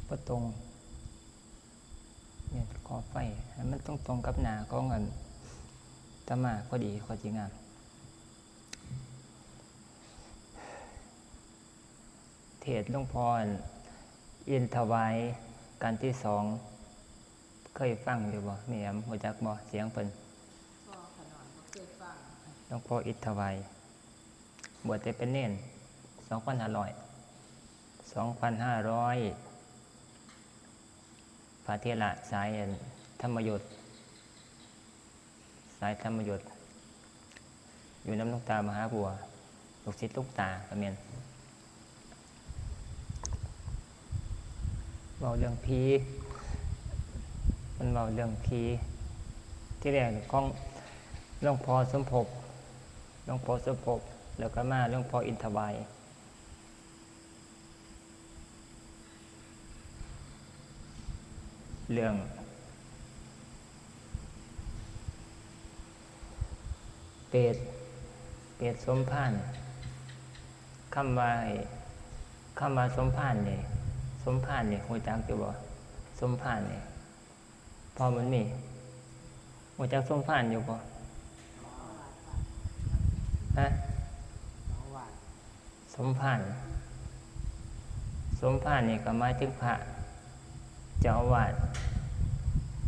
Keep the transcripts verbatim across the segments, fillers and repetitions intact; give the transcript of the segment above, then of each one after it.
บ่ตรง เนี่ย ขอไฟให้มันตรงๆกับหน้าของอันอาตมาพอดี ค่อยสิงาม เทศน์หลวงพ่ออินถวาย กันที่สอง เคยฟังอยู่บ่ แม่แอม รู้จักบ่ เสียงเพิ่น บ่ ข้าน้อยบ่เคยฟัง หลวงพ่ออินถวาย บวชแต่เป็นเณร สองพันห้าร้อย สองพันห้าร้อย พระเถระสายอันธรรมยุต สายธรรมยุต อยู่นำหลวงตามหาบัว ลูกศิษย์หลวงตาก็แม่น เว้าเรื่องผี เพิ่นเว้าเรื่องผี ที่แรกของหลวงพ่อสมภพ หลวงพ่อสมภพ แล้วก็มาหลวงพ่ออินถวาย เรื่อง เปรต เปรตสมภาร คำว่าไอ้ คำว่าสมภารนี่ สมภารนี่ รู้จักอยู่บ่ สมภารนี่ พอมันมี รู้จักสมภารอยู่บ่ ฮะ สมภาร สมภารนี่ก็หมายถึงพระ เจ้าอาวาส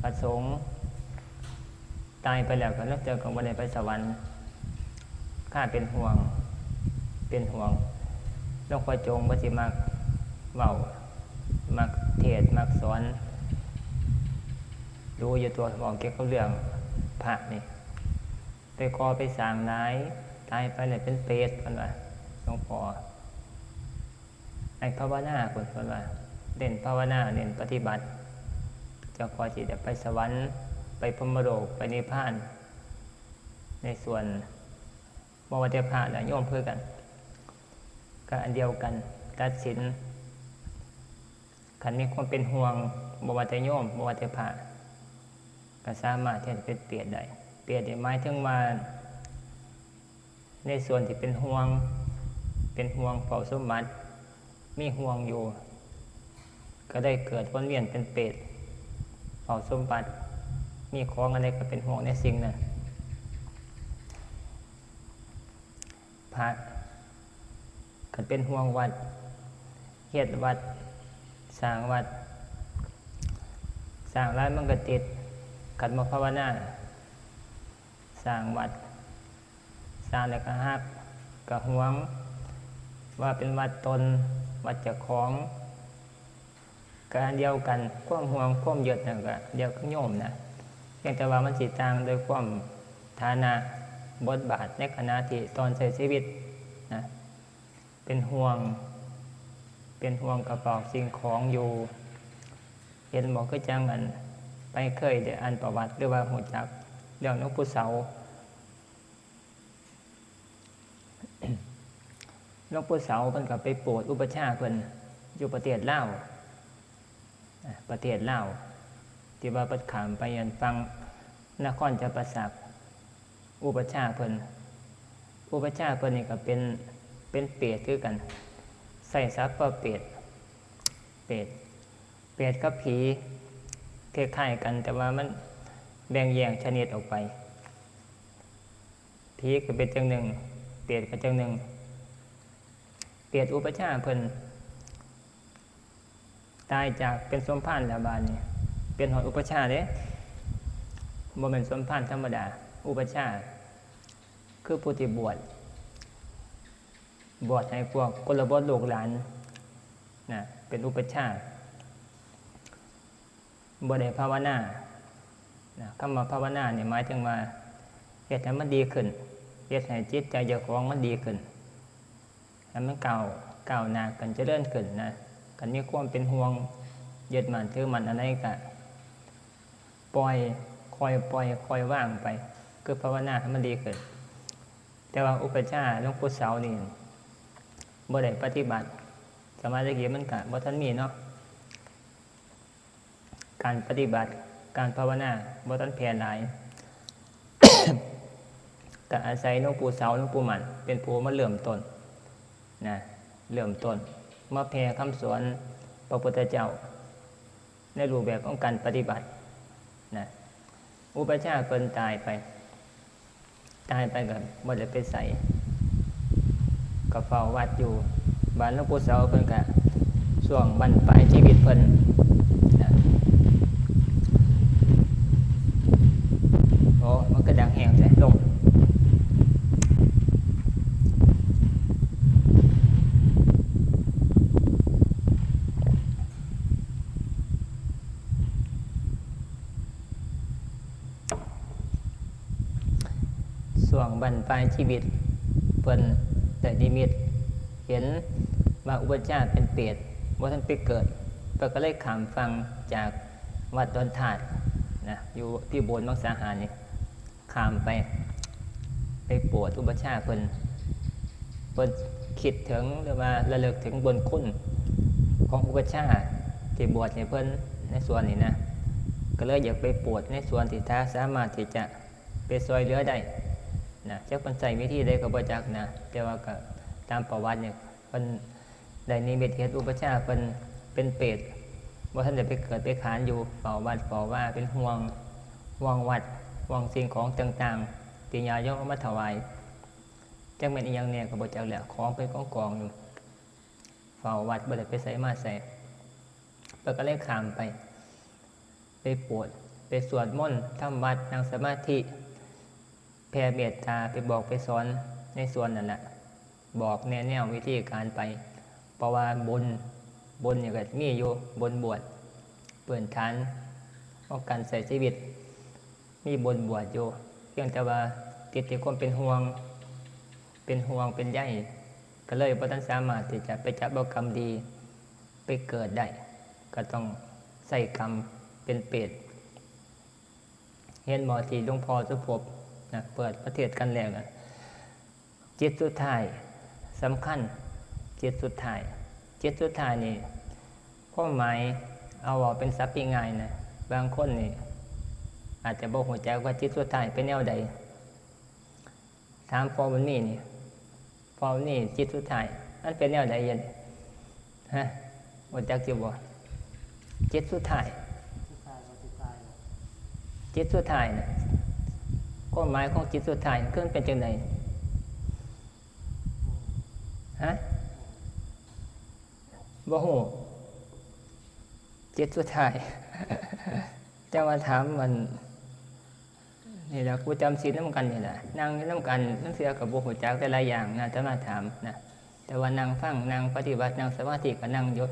พระสงฆ์ ตายไปแล้วก็ลางเทื่อก็บ่ได้ไปสวรรค์ ข้าเป็นห่วง เป็นห่วง หลวงพ่อจงเพิ่นสิมักเว้า มักเทศน์ มักสอน รู้อยู่ตัว เว้าเกี่ยวกับเรื่องพระนี่ ไปก่อไปสร้างหลาย ตายไปแล้วเป็นเปรต เพิ่นว่า หลวงพ่อ ให้ภาวนา เพิ่น เพิ่นว่า เน้นภาวนา เน้นปฏิบัติ เจ้าพ่อสิได้ไปสวรรค์ ไปพรหมโลก ไปนิพพาน ในส่วน บ่ว่าแต่พระและโยมคือกัน ก็อันเดียวกัน ตัดสิน คันมีความเป็นห่วง บ่ว่าแต่โยม บ่ว่าแต่พระ ก็สามารถที่จะเป็นเปรตได้ เปรตนี่หมายถึงว่า ในส่วนที่เป็นห่วง เป็นห่วงเฝ้าสมบัติ มีห่วงอยู่ ก็ได้เกิดวนเวียนเป็นเปรต เฝ้าสมบัติ มีของอันใดก็เป็นห่วงในสิ่งนั้น พระ คันเป็นห่วงวัด เฮ็ดวัด สร้างวัด สร้างหลายมันก็ติด คันบ่ภาวนา สร้างวัด สร้างแล้วก็ฮัก ก็หวง ว่าเป็นวัดตน วัดเจ้าของ ก็อันเดียวกัน ความหวง ความยึดนั่นก็เดียวกับโยมนะ เพียงแต่ว่ามันสิต่างโดยความฐานะ บทบาทในขณะที่ตอนใช้ชีวิตนะ เป็นห่วง เป็นห่วงกระเป๋าสิ่งของอยู่ เห็นบ่ คือจั่งอัน ไปเคยได้อ่านประวัติ หรือว่ารู้จักเรื่องหลวงปู่เสา หลวงปู่เสาเพิ่นก็ไปโปรดอุปัชฌาย์เพิ่นอยู่ประเทศลาว อ่ะ ประเทศลาว ที่ว่าเพิ่นข้ามไปอันฝั่งนครจำปาสัก อุปัชฌาย์เพิ่น อุปัชฌาย์เพิ่นนี่ก็เป็น เป็นเปรตคือกัน ใช้ศัพท์ว่าเปรต เปรต เปรตกับผีคล้ายๆกัน แต่ว่ามันแบ่งแยกชนิดออกไป ผีก็เป็นจั่งหนึ่ง เปรตก็จั่งหนึ่ง เปรตอุปัชฌาย์เพิ่น ตายจากเป็นสมภารแล้วบาดนี้ เป็นฮอดอุปัชฌาย์เด้ บ่แม่นสมภารธรรมดา อุปัชฌาย์ คือผู้ที่บวช บวชให้พวกกลบฏลูกหลานนะ เป็นอุปัชฌาย์ บ่ได้ภาวนานะ คำว่าภาวนาเนี่ยหมายถึงว่า เฮ็ดให้มันดีขึ้น เฮ็ดให้จิตใจเจ้าของมันดีขึ้น ให้มันก้าว ก้าวหน้าขึ้น เจริญขึ้นนะ คันมีความเป็นห่วง ยึดมั่นถือมั่นอันใดก็ปล่อย ค่อยปล่อย ค่อยวางไป คือภาวนาให้มันดีขึ้น แต่ว่าอุปัชฌาย์หลวงปู่เสานี่ บ่ได้ปฏิบัติ สมัยตะกี้มันก็บ่ทันมีเนาะ การปฏิบัติ การภาวนา บ่ทันแพร่หลาย ก็อาศัยหลวงปู่เสา หลวงปู่มั่น เป็นผู้มาเริ่มต้นนะ เริ่มต้น มาแผ่คำสอนพระพุทธเจ้า ในรูปแบบของการปฏิบัตินะ อุปัชฌาย์เพิ่นตายไป ตายไปก็บ่ได้ไปไส ก็เฝ้าวัดอยู่ บาดหลวงปู่เสาเพิ่นก็ช่วงบั้นปลายชีวิตเพิ่นนะ โอ้ มันก็ดังแฮงแท้ ลง ช่วงบั้นปลายชีวิต เพิ่นได้นิมิตเห็นว่าอุปัชฌาย์เป็นเปรต บ่ทันไปเกิด เพิ่นก็เลยข้ามฝั่งจากวัดดอนธาตุนะ อยู่ที่โบสถ์มังสาหารนี่ ข้ามไป ไปโปรดอุปัชฌาย์เพิ่น เพิ่นคิดถึงหรือว่าระลึกถึงบุญคุณของอุปัชฌาย์ที่บวชให้เพิ่นในส่วนนี้นะ ก็เลยอยากไปโปรดในส่วนที่ถ้าสามารถที่จะไปช่วยเหลือได้นะ จักเพิ่นใช้วิธีใดก็บ่จักนะ แต่ว่าก็ตามประวัติเนี่ย เพิ่นได้นิมิตเห็นอุปัชฌาย์เพิ่นเป็นเปรต บ่ทันได้ไปเกิดไปคานอยู่ เฝ้าวัดเฝ้าวา เป็นห่วง ห่วงวัด ห่วงสิ่งของต่างๆ ที่ญาติโยมเอามาถวาย จักแม่นอิหยังแน่ก็บ่จักแหละ ของเป็นกองๆ อยู่ เฝ้าวัดบ่ได้ไปไสมาไส เพิ่นก็เลยข้ามไป ไปโปรด ไปสวดมนต์ ทำวัด นั่งสมาธิ แผ่เมตตา ไปบอกไปสอนในส่วนนั่นแหละ บอกแนะแนววิธีการไป เพราะว่าบุญ บุญนี่ก็มีอยู่ บุญบวช พื้นฐานของการใช้ชีวิต มีบุญบวชอยู่ เพียงแต่ว่าติดที่ความเป็นห่วง เป็นห่วงเป็นใย ก็เลยบ่ทันสามารถที่จะไปจับเอากรรมดี ไปเกิดได้ ก็ต้องใช้กรรมเป็นเปรต เห็นบ่ที่หลวงพ่อสุภพนะ เปิดประเทศกันแล้วนะ จิตสุดท้ายสำคัญ จิตสุดท้าย จิตสุดท้ายนี่ ความหมายเอาเว้าเป็นศัพท์ง่ายๆ นะ บางคนนี่ อาจจะบ่ฮู้จักว่าจิตสุดท้ายเป็นแนวใด ถามพ่อบุญมีนี่ พ่อบุญมี จิตสุดท้าย มันเป็นแนวใดเย็น ฮะ ฮู้จักอยู่บ่ จิตสุดท้าย จิตสุดท้ายน่ะ ความหมายของจิตสุดท้ายคือมันเป็นจังใด ฮะ บ่ฮู้ จิตสุดท้าย จั่งว่าถามมัน นี่ล่ะ ผู้จำศีลนำกันนี่ล่ะ นั่งอยู่นำกัน ลางเทื่อก็บ่ฮู้จักแต่ละอย่างนะ อาตมาถามนะ แต่ว่านั่งฟัง นั่งปฏิบัติ นั่งสมาธิก็นั่งอยู่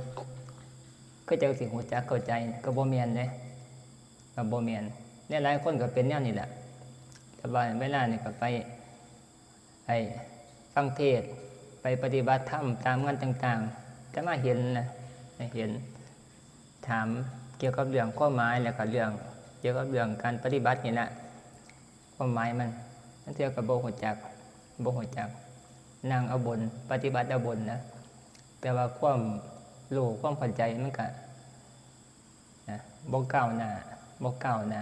คือจั่งสิฮู้จักเข้าใจ ก็บ่แม่นเด้ ก็บ่แม่น หลายๆ คนก็เป็นแนวนี้แหละ แต่ว่าเวลานี่ก็ไป ไปฟังเทศน์ ไปปฏิบัติธรรมตามงานต่างๆ อาตมาเห็นนะ เห็น ถามเกี่ยวกับเรื่องความหมาย แล้วก็เรื่องเกี่ยวกับเรื่องการปฏิบัตินี่แหละ ความหมายมัน ลางเทื่อก็บ่ฮู้จัก บ่ฮู้จัก นั่งเอาบุญ ปฏิบัติเอาบุญนะ แต่ว่าความรู้ ความเข้าใจมันก็ นะ บ่ก้าวหน้า บ่ก้าวหน้า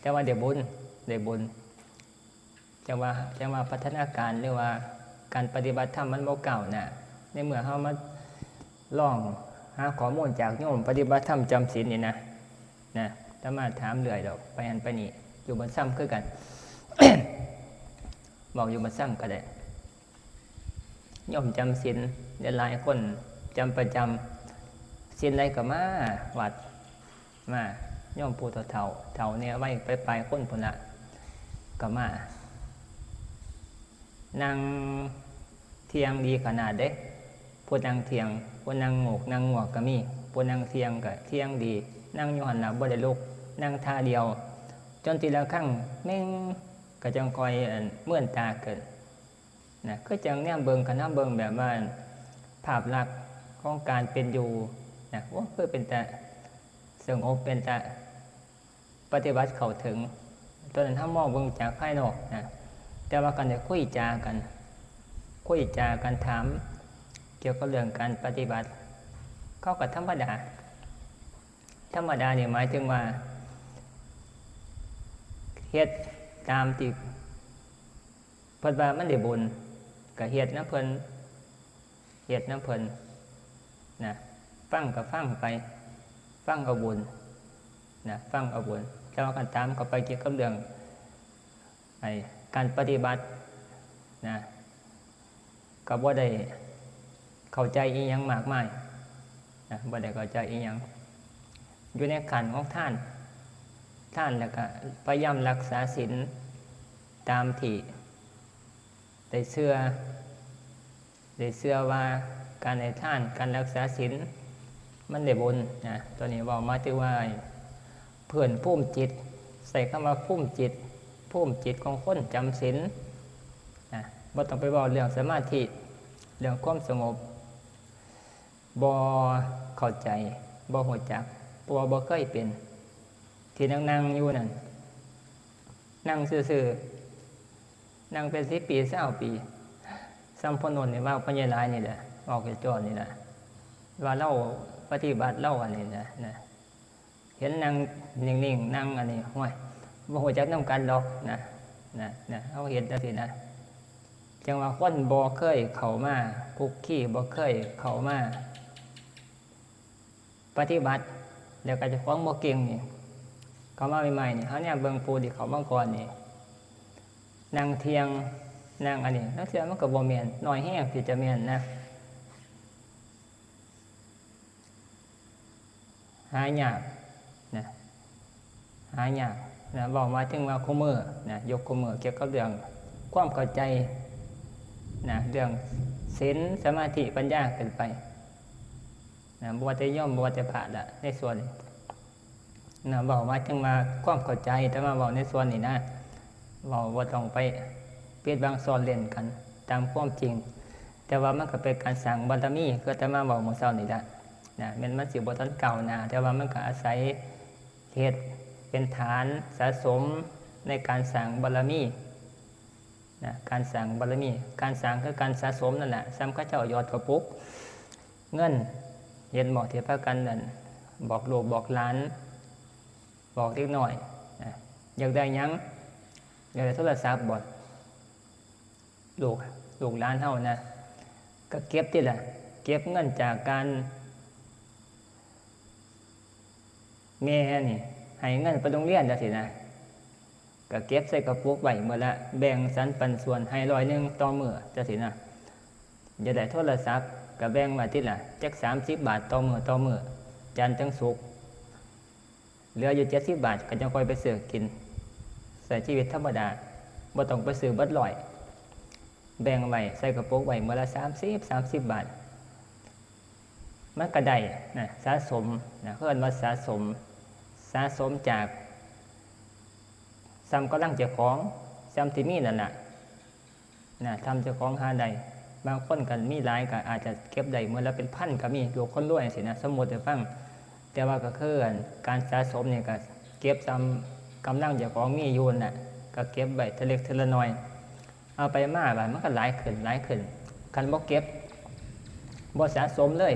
แต่ว่าได้บุญ ได้บุญ จั่งว่า จั่งว่าพัฒนาการ หรือว่าการปฏิบัติธรรมมันบ่ก้าวหน้า ในเมื่อเฮามาลองหาข้อมูลจากโยมปฏิบัติธรรมจำศีลนี่นะ นะ อาตมาถามเรื่อยดอก ไปหั้นไปนี่ อยู่บ้านซ้ำคือกัน เว้าอยู่บ้านซ้ำก็ได้ โยมจำศีล หลายๆ คนจำประจำ ศีลใดก็มาวัด มา โยมผู้เฒ่าๆ เฒ่าแหน่ วัยปลายๆ คนพู้นละ ก็มา นั่งเที่ยงดีขนาดเด้ ผู้นั่งเที่ยง ผู้นั่งโงกนั่งงวกก็มี ผู้นั่งเที่ยงก็เที่ยงดี นั่งอยู่หั้นล่ะ บ่ได้ลุก นั่งท่าเดียว จนตีระฆังเม้ง ก็จั่งค่อย อั่น เมือนตาขึ้น นะ คือจั่งแนมเบิ่ง คันแนมเบิ่งแบบว่า ภาพลักษณ์ของการเป็นอยู่ นะ โอ้ คือเป็นตาสงบ เป็นตาปฏิบัติเข้าถึง ตอนนั้นเฮามองเบิ่งจากภายนอกนะ แต่ว่าคันได้คุยจากัน คุยจากัน ถามเกี่ยวกับเรื่องการปฏิบัติ เขาก็ธรรมดา ธรรมดานี่หมายถึงว่า เฮ็ดตามที่เพิ่นว่ามันได้บุญ ก็เฮ็ดนำเพิ่น เฮ็ดนำเพิ่นนะ ฟังก็ฟังไป ฟังเอาบุญ นะ ฟังเอาบุญ แต่ว่าคันถามเข้าไปเกี่ยวกับเรื่องไอ้การปฏิบัตินะ ก็บ่ได้เข้าใจอีหยังมากมายนะ บ่ได้เข้าใจอีหยัง อยู่ในขั้นของทาน ทานแล้วก็พยายามรักษาศีลตามที่ได้เชื่อ ได้เชื่อว่าการให้ทาน การรักษาศีล มันได้บุญนะ ตัวนี้เว้าหมายถึงว่าเพิ่นภูมิจิต ใช้คำว่าภูมิจิต ภูมิจิตของคนจำศีลนะ บ่ต้องไปเว้าเรื่องสมาธิ เรื่องความสงบ บ่เข้าใจ บ่รู้จัก เพราะว่าบ่เคยเป็น ที่นั่งๆอยู่นั่น นั่งซื่อๆ นั่งเป็นสิบปี ซาวปี ส่ำพ่อโนนนี่ว่าพ่อใหญ่หลายนี่แหละ ออกจากจอนี่แหละ ว่าลาวปฏิบัติลาวอันนี้นะ นะ เห็นนั่งนิ่งๆ นั่งอันนี้ ห้วย บ่รู้จักนำกันดอกนะ นะ นะ เฮาเห็นจั่งซี้นะ จั่งว่าคนบ่เคยเข้ามาคลุกคลี บ่เคยเข้ามาปฏิบัติ แล้วก็เจ้าของบ่เก่งนี่ เข้ามาใหม่ๆ นี่ เฮาแนมเบิ่งผู้ที่เข้ามาก่อนนี่ นั่งเที่ยง นั่งอันนี้ ลางเทื่อมันก็บ่แม่น น้อยแฮงที่จะแม่นนะ หายากนะ หายากนะ เว้ามาถึงว่าคุมื้อนะ ยุคคุมื้อเกี่ยวกับเรื่องความเข้าใจนะ เรื่องศีล สมาธิ ปัญญาขึ้นไปนะ บ่ว่าแต่โยม บ่ว่าแต่พระละ ในส่วนนี้นะ เว้ามาถึงว่าความเข้าใจ แต่มาเว้าในส่วนนี้นะ เว้าบ่ต้องไปปิดบังซ่อนเร้นกัน ตามความจริง แต่ว่ามันก็เป็นการสร้างบารมี คืออาตมาเว้ามื้อเช้านี่ละนะ แม้นมันสิบ่ทันก้าวหน้า แต่ว่ามันก็อาศัยเฮ็ดเป็นฐานสะสมในการสร้างบารมีนะ การสร้างบารมี การสร้างคือการสะสมนั่นแหละ ส่ำเขาเจ้าหยอดกระปุกเงิน เห็นบ่ ที่พากันนั่น บอกลูกบอกหลาน บอกเด็กน้อยนะ อยากได้หยัง อยากได้โทรศัพท์บ่ ลูก ลูกหลานเฮานะ ก็เก็บติล่ะ เก็บเงินจากการ แม่นี่ให้เงินไปโรงเรียนจั่งซี้นะ ก็เก็บใส่กระปุกไว้มื้อละ แบ่งสรรปันส่วนให้ร้อยหนึ่งต่อมื้อจั่งซี้นะ อยากได้โทรศัพท์ก็แบ่งไว้ติล่ะ จักสามสิบบาทต่อมื้อ ต่อมื้อ จันทร์ถึงศุกร์ เหลืออยู่เจ็ดสิบบาทก็จั่งค่อยไปซื้อกิน ใช้ชีวิตธรรมดา บ่ต้องไปซื้อเบิดร้อย แบ่งไว้ใส่กระปุกไว้มื้อละสามสิบ สามสิบบาท มันก็ได้นะ สะสมนะ เขาเอิ้นว่าสะสม สะสมจากส่ำกำลังเจ้าของ ส่ำที่มีนั่นล่ะนะ ส่ำเจ้าของหาได้ บางคนก็มีหลายก็อาจจะเก็บได้มื้อละเป็นพันก็มี ลูกคนรวยจั่งซี้นะ สมมุติให้ฟัง แต่ว่าก็คือการสะสมนี่ก็เก็บส่ำกำลังเจ้าของมีอยู่น่ะ ก็เก็บไว้เทื่อเล็กเทื่อละน้อย เอาไปมาบาดมันก็หลายขึ้น หลายขึ้น คันบ่เก็บ บ่สะสมเลย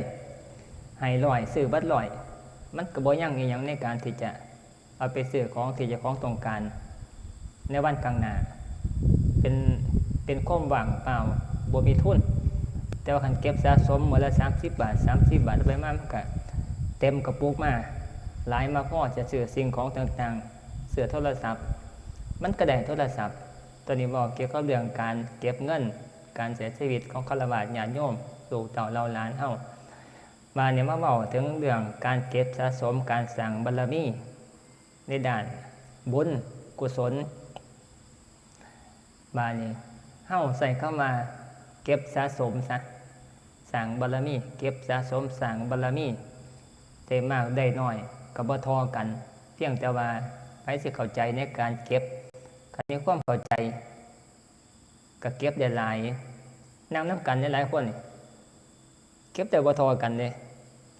ให้ร้อย ซื้อเบิดร้อย มันก็บ่ยังอีหยังในการที่จะเอาไปซื้อของที่เจ้าของต้องการในวันข้างหน้า เป็น เป็นความว่างเปล่า บ่มีทุน แต่ว่าคันเก็บสะสมมื้อละสามสิบบาท สามสิบบาท เอาไปมามันก็เต็มกระปุกมา หลายมาพอจะซื้อสิ่งของต่างๆ ซื้อโทรศัพท์ มันก็ได้โทรศัพท์ ตัวนี้เว้าเกี่ยวกับเรื่องการเก็บเงิน การใช้ชีวิตของฆราวาสญาติโยม ลูกเต้าเหล่าหลานเฮา บาดนี้มาเว้าถึงเรื่องการเก็บสะสม การสร้างบารมี ในด้านบุญกุศล บาดนี้เฮาใช้คำว่าเก็บสะสมซะ สร้างบารมี เก็บสะสม สร้างบารมี ได้มากได้น้อยก็บ่ท่อกัน เพียงแต่ว่าไผสิเข้าใจในการเก็บ คันมีความเข้าใจ ก็เก็บได้หลาย นั่งนำกันหลายๆคนนี่ เก็บได้บ่ท่อกันเด้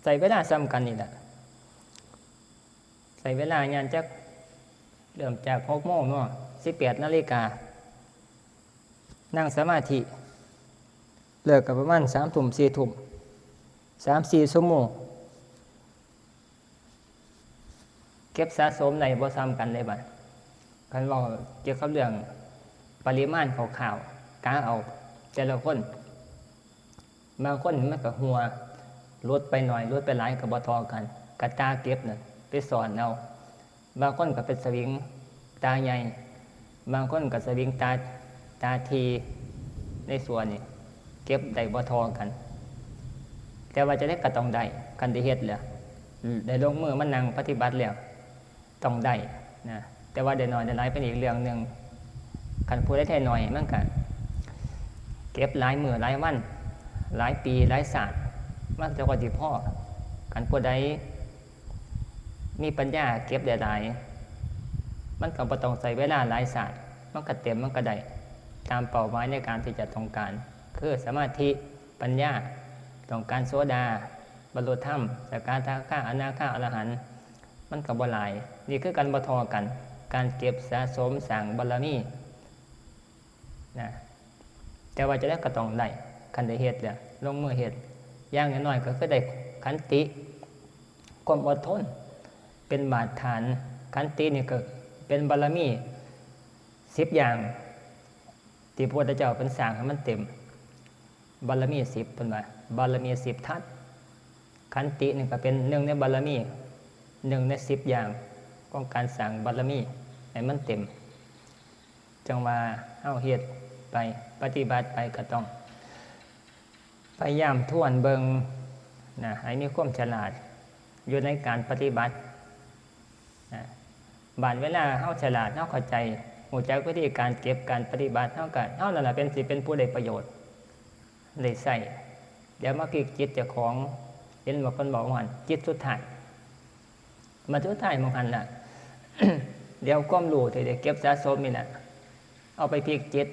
ใช้เวลาส่ำกันนี่ล่ะ ใช้เวลาย่านจัก เริ่มจากหกโมงเนาะ สิบแปดนาฬิกา นั่งสมาธิ เลิกก็ประมาณสามทุ่ม สี่ทุ่ม สามสี่ชั่วโมง เก็บสะสมได้บ่ส่ำกันเลยบัด คันเว้าเกี่ยวกับเรื่องปริมาณคร่าวๆ กะเอาแต่ละคน บางคนมันก็หัว หลุดไปหน่อย หลุดไปหลายก็บ่ท่อกัน กะตาเก็บน่ะ ไปซ่อนเอา บางคนก็เป็นสวิงตาใหญ่ บางคนก็สวิงตา ตาที ในส่วนนี้ เก็บได้บ่เท่ากัน แต่ว่าจะได้ก็ต้องได้ คันได้เฮ็ดแล้ว ได้ลงมือมานั่งปฏิบัติแล้ว ต้องได้นะ แต่ว่าได้น้อยได้หลายเป็นอีกเรื่องหนึ่ง คันผู้ใดได้น้อยมันก็ เก็บหลายมื้อหลายวัน หลายปีหลายชาติ มันจะก็สิพอ คันผู้ใด มีปัญญาเก็บได้หลาย มันก็บ่ต้องใช้เวลาหลายชาติ มันก็เต็ม มันก็ได้ ตามเป้าหมายในการที่จะต้องการ คือสมาธิ ปัญญา ต้องการโสดา บรรลุธรรม สกทาคา อนาคา อรหันต์ มันก็บ่หลาย นี่คือกันบ่เท่ากัน การเก็บสะสมสร้างบารมี นะ แต่ว่าจะได้ก็ต้องได้ คันได้เฮ็ดแล้ว ลงมือเฮ็ด อย่างน้อยๆก็คือได้ขันติ ความอดทน เป็นบาดฐาน ขันตินี่ก็เป็นบารมีสิบอย่าง ที่พระพุทธเจ้าเพิ่นสร้างให้มันเต็ม บารมีสิบ เพิ่นว่า บารมีสิบทัศ ขันตินี่ก็เป็นหนึ่งในบารมี หนึ่งในสิบอย่าง ของการสร้างบารมีให้มันเต็ม จั่งว่าเฮาเฮ็ดไป ปฏิบัติไปก็ต้อง พยายามทวนเบิ่งนะ ให้มีความฉลาดอยู่ในการปฏิบัตินะ บาดเวลาเฮาฉลาด เฮาเข้าใจ รู้จักวิธีการเก็บ การปฏิบัติ เฮาก็ เฮานั่นล่ะเป็น สิเป็นผู้ได้ประโยชน์ ได้ใช้ เดี๋ยวมาพลิกจิตเจ้าของ เห็นบ่ เพิ่นบอกว่าหั่น จิตสุดท้าย มันสุดท้ายหม่องหั่นล่ะ เดี๋ยวความรู้ที่ได้เก็บสะสมนี่แหละ เอาไปพลิกจิต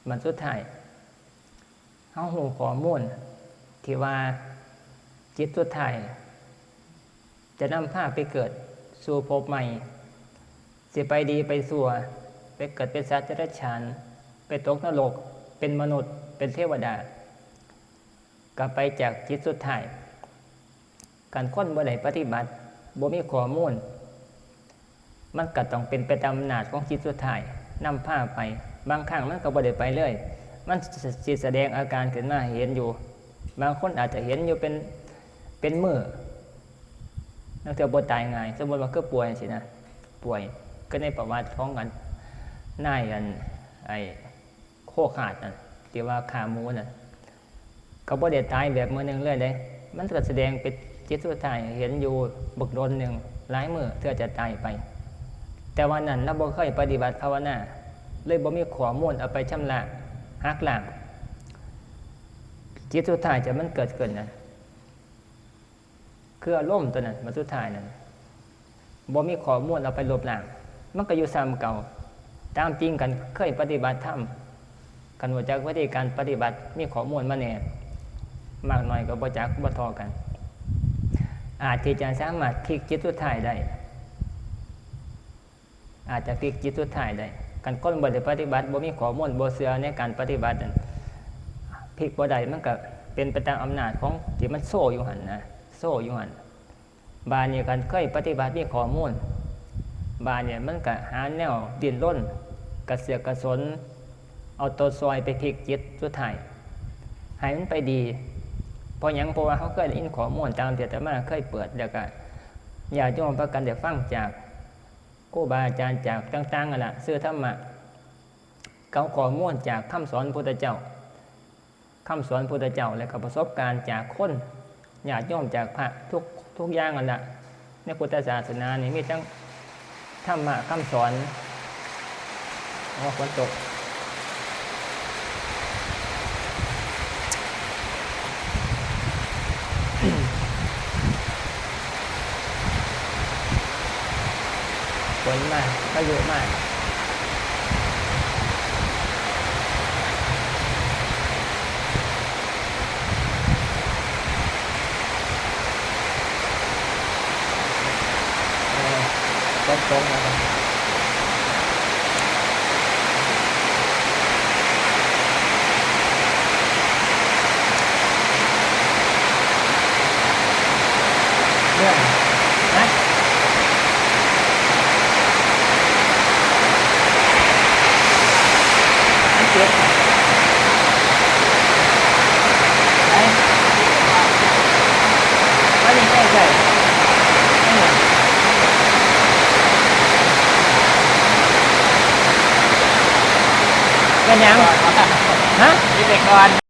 มันสุดท้าย เฮารู้ข้อมูลที่ว่าจิตสุดท้าย จะนำพาไปเกิดสู่ภพใหม่ สิไปดีไปชั่ว ไปเกิดเป็นสัตว์เดรัจฉาน ไปตกนรก เป็นมนุษย์ เป็นเทวดา ก็ไปจากจิตสุดท้าย คันคนบ่ได้ปฏิบัติ บ่มีข้อมูล มันก็ต้องเป็นไปตามอำนาจของจิตสุดท้ายนำพาไป บางครั้งมันก็บ่ได้ไปเลย มันสิแสดงอาการขึ้นมาให้เห็นอยู่ บางคนอาจจะเห็นอยู่เป็น เป็นมื้อ ลางเทื่อบ่ตายง่าย สมมุติว่าคือป่วยจั่งซี้นะ ป่วย คือในประวัติของอัน นายอัน ไอ้ โคคาดนั่น ที่ว่าฆ่าหมูนั่น ก็บ่ได้ตายแบบมื้อหนึ่งเลยเด้ มันก็แสดงเป็นจิตสุดท้ายให้เห็นอยู่บักโดนหนึ่ง หลายมื้อเทื่อจะตายไป แต่ว่านั้นลาวบ่เคยปฏิบัติภาวนา เลยบ่มีข้อมูลเอาไปชำระ หักล้าง จิตสุดท้ายที่มันเกิดขึ้นน่ะ คืออารมณ์ตัวนั้น มันสุดท้ายนั่น บ่มีข้อมูลเอาไปลบล้าง มันก็อยู่ส่ำเก่า ตามจริงคันเคยปฏิบัติธรรม คันรู้จักวิธีการปฏิบัติ มีข้อมูลมาแหน่ มากน้อยก็บ่จัก บ่เท่ากัน อาจที่จะสามารถพลิกจิตสุดท้ายได้ อาจจะพลิกจิตสุดท้ายได้ คันคนบ่ได้ปฏิบัติ บ่มีข้อมูล บ่เชื่อในการปฏิบัตินั่น พลิกบ่ได้ มันก็เป็นไปตามอำนาจของที่มันโชว์อยู่หั่นนะ โชว์อยู่หั่น บาดนี้คันเคยปฏิบัติมีข้อมูล บาดนี้มันก็หาแนวดิ้นรน กระเสือกกระสน เอาตัวซอยไปพลิกจิตสุดท้าย ให้มันไปดี เพราะหยัง เพราะว่าเฮาเคยได้ยินข้อมูล ตามที่อาตมาเคยเปิด แล้วก็ญาติโยมพากันได้ฟังจากครูบาอาจารย์จากต่างๆนั่นล่ะ สื่อธรรมะ เอาข้อมูลจากคำสอนพุทธเจ้า คำสอนพุทธเจ้า และก็ประสบการณ์จากคน ญาติโยม จากพระทุก ทุกอย่างนั่นล่ะ ในพุทธศาสนานี่มีทั้งธรรมะคำสอน โอ้ ฝนตก ฝนมา พายุมา เออ ฝนตกนะครับ เรื่อง นะ มันเจ็บ ไหน อันนี้ใกล้ๆ นี่ เป็นหยัง ฮะ นี่เด็กก่อน